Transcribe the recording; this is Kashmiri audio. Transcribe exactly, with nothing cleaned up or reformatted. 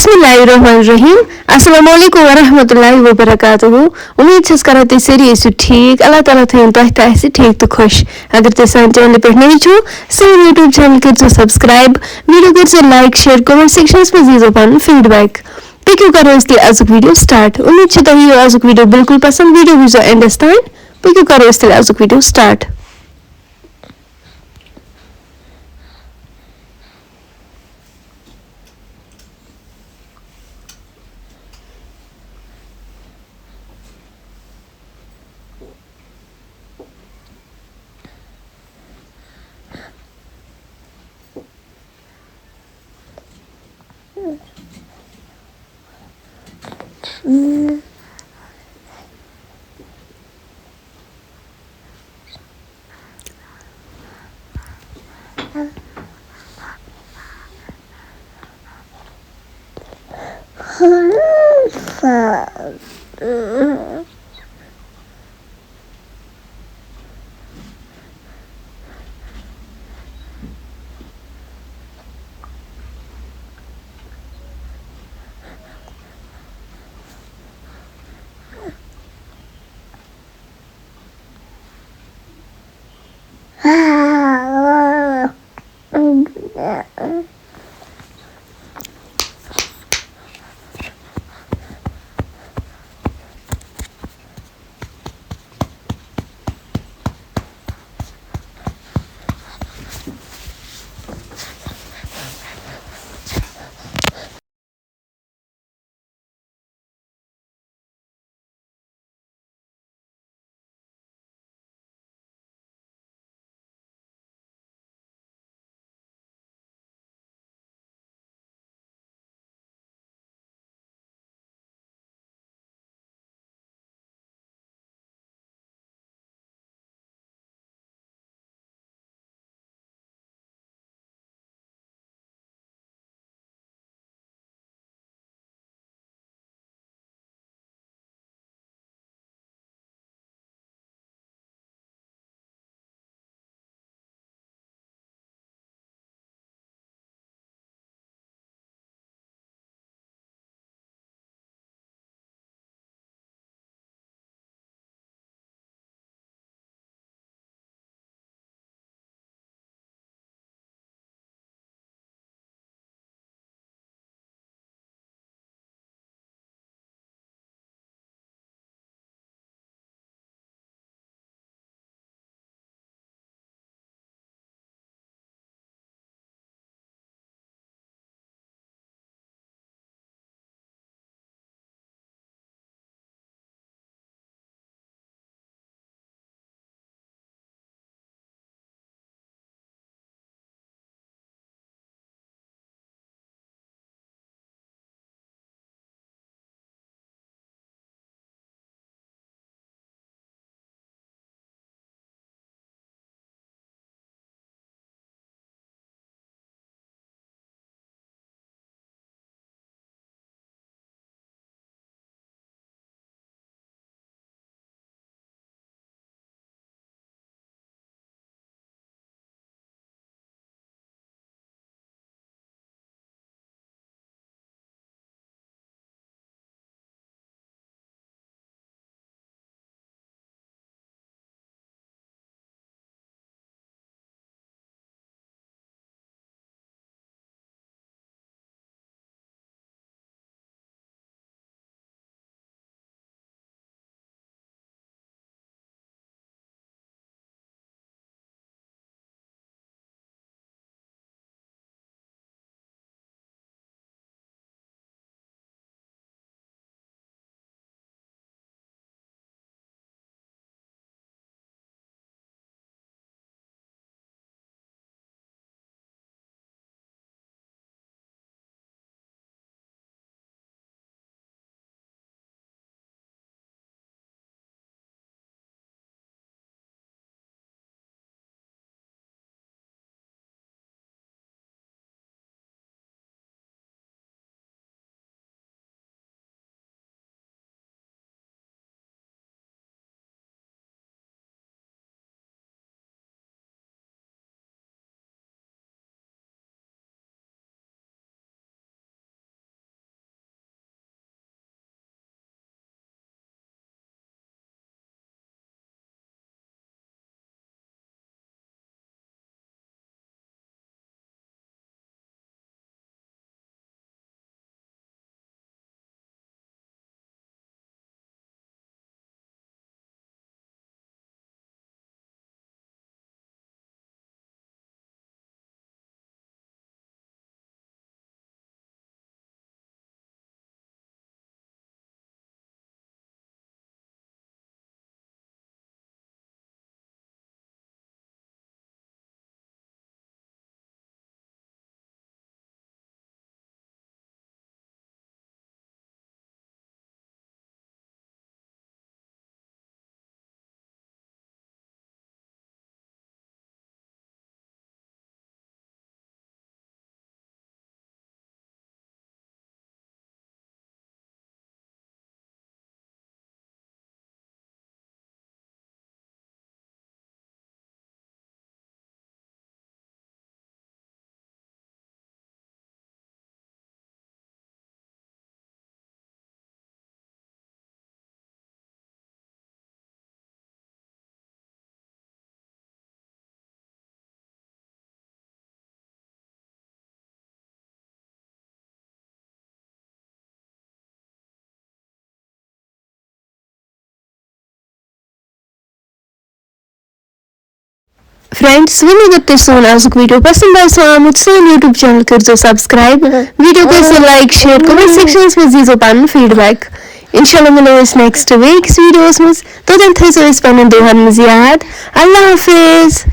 بسم اللہ الرحمن الرحیم۔ السلام علیکم ورحمۃ اللہ وبرکاتہ۔ امید چھس کران تُہۍ سٲری ٲسِو ٹھیٖک۔ اللہ تعالیٰ تھٲیِن تۄہہِ تہٕ اَسہِ ٹھیٖک تہٕ خۄش۔ اگر تُہۍ سانہِ چینلہِ پٮ۪ٹھ نٔوۍ چھِو، سٲنۍ YouTube channel کٔرۍزیو subscribe، video کٔرۍزیو like، share، comment sectionس منٛز دیٖزیو پنُن feedback۔ پٔکِو کرو أسۍ تیٚلہِ أزیُک video start۔ امید چھِ تۄہہِ یِیو أزیُک video بالکل پسنٛد۔ Video وٕچھزیو endس تام۔ پٔکِو کرو أسۍ تیٚلہِ أزیُک video start۔ فرینڈس، وۄنۍ اگر تۄہہِ سون آزُک ویٖڈیو پسنٛد آسہِ آمُت، سون YouTube channel کٔرزیٚو subscribe، video کٔرزیٚو like، share، comment sectionس منٛز دیٖزیٚو پنُن feedback۔ انشاءاللہ مِلو أسۍ next weekس ویٖڈیوس منٛز۔ توٚتام تھٲیزیٚو أسۍ پنٕنٮ۪ن دُعاہن منٛز یاد۔ اللہ حافظ۔